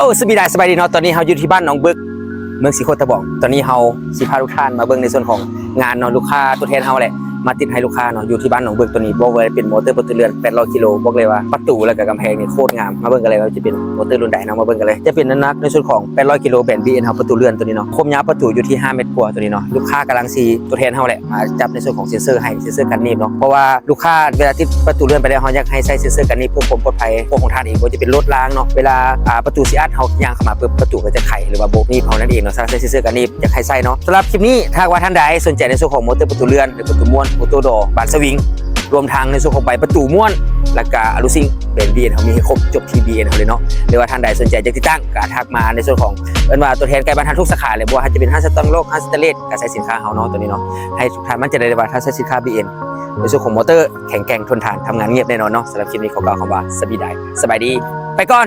ໂອ້ ສະບາຍດີ ສະບາຍດີເນາະ. ຕອນນີ້ເຮົາຢູ່ທີ່ບ້ານໜອງບຶກ ເມືອງສີໂຄດຕະບອງ. ຕອນນີ້ເຮົາຊິພາທຸກທ່ານມາເບິ່ງໃນສ່ວນຂອງງານເນາະ, ລູກຄ້າຕົວແທນເຮົາແຫຼະ ມາຕິດໃຫ້ລູກຄ້າເນາະ ຢູ່ທີ່ບ້ານໜອງບຶກ. ໂຕນີ້ບໍ່ວ່າຈະເປັນມໍເຕີປະຕູເລື່ອນແປດຮ້ອຍກິໂລ, ບອກເລີຍວ່າປະຕູ ແລ້ວກະກຳແພງນີ້ໂຄດງາມ. ມາເບິ່ງກັນເລີຍວ່າຈະເປັນມໍເຕີລຸ້ນໃດເນາະ, ມາເບິ່ງກັນເລີຍ. ຈະເປັນນ້ຳໜັກໃນສ່ວນຂອງແປດຮ້ອຍກິໂລ ແບຣນ ບີເອັນ ເຮົາ ປະຕູເລື່ອນໂຕນີ້ເນາະ, ຄວາມຍາວປະຕູຢູ່ທີ່ຫ້າແມັດກວ່າໂຕນີ້ເນາະ. ລູກຄ້າກຳລັງຊິ ຕົວແທນເຮົາແຫຼະ ມາຈັບໃນສ່ວນຂອງເຊັນເຊີໃຫ້ ເຊັນເຊີກັນໜີບເນາະ, ເພາະວ່າລູກຄ້າເວລາຕິດປະຕູເລື່ອນໄປແລ້ວ ເຮົາຢາກໃຫ້ໃສ່ເຊັນເຊີກັນໜີບເພື່ອຄວາມປອດໄພຂອງທ່ານເອງ, ບໍ່ວ່າຈະເປັນລົດລາງເນາະ, ເວລາ ອ່າ ປະຕູຊິອັດ ເຮົາຍ່າງເຂົ້າມາປຶບ ປະຕູກໍຈະໄຂ ຫຼືວ່າໂບະໜີບເຮົານັ້ນເອງເນາະ. ສຳລັບໃສ່ເຊັນເຊີກັນໜີບ ຢາກໃຫ້ໃສ່ເນາະ. ສຳລັບຄລິບນີ້ ຖ້າຫາກວ່າທ່ານໃດສົນໃຈໃນສ່ວນຂອງມໍເຕີປະຕູເລື່ອນ ຫຼືປະຕູມ້ວນ ປະຕູດໍ ບານສະວິງ ລວມທັງໃນສ່ວນຂອງໃບປະຕູມ້ວນ ແລ້ວກະອະລູຊິງ ແບຣນ ບີເອັນ ເຮົາມີໃຫ້ຄົບຈົບທີ່ ບີເອັນ ເຮົາເລີຍເນາະ. ຫຼືວ່າທ່ານໃດສົນໃຈຢາກຕິດຕັ້ງ ກະທັກມາໃນສ່ວນຂອງ ເອີ້ນວ່າຕົວແທນໃກ້ບ້ານເຮົາທຸກສາຂາເລີຍ, ບໍ່ວ່າຈະເປັນຮ້ານສະຕອງໂລກ ຮ້ານສະເຕເລດ ກະໃຊ້ສິນຄ້າເຮົາເນາະ ໂຕນີ້ເນາະ. ໃຫ້ທຸກທ່ານໝັ້ນໃຈໄດ້ເລີຍວ່າ ຖ້າໃຊ້ສິນຄ້າ ບີເອັນ ໃນສ່ວນຂອງມໍເຕີແຂງແກ່ງທົນທານ ທຳງານງຽບແນ່ນອນເນາະ. ສຳລັບຄລິບນີ້ ຂໍກ່າວຄຳວ່າ ສະບາຍດີ ສະບາຍດີ ໄປກ່ອນ.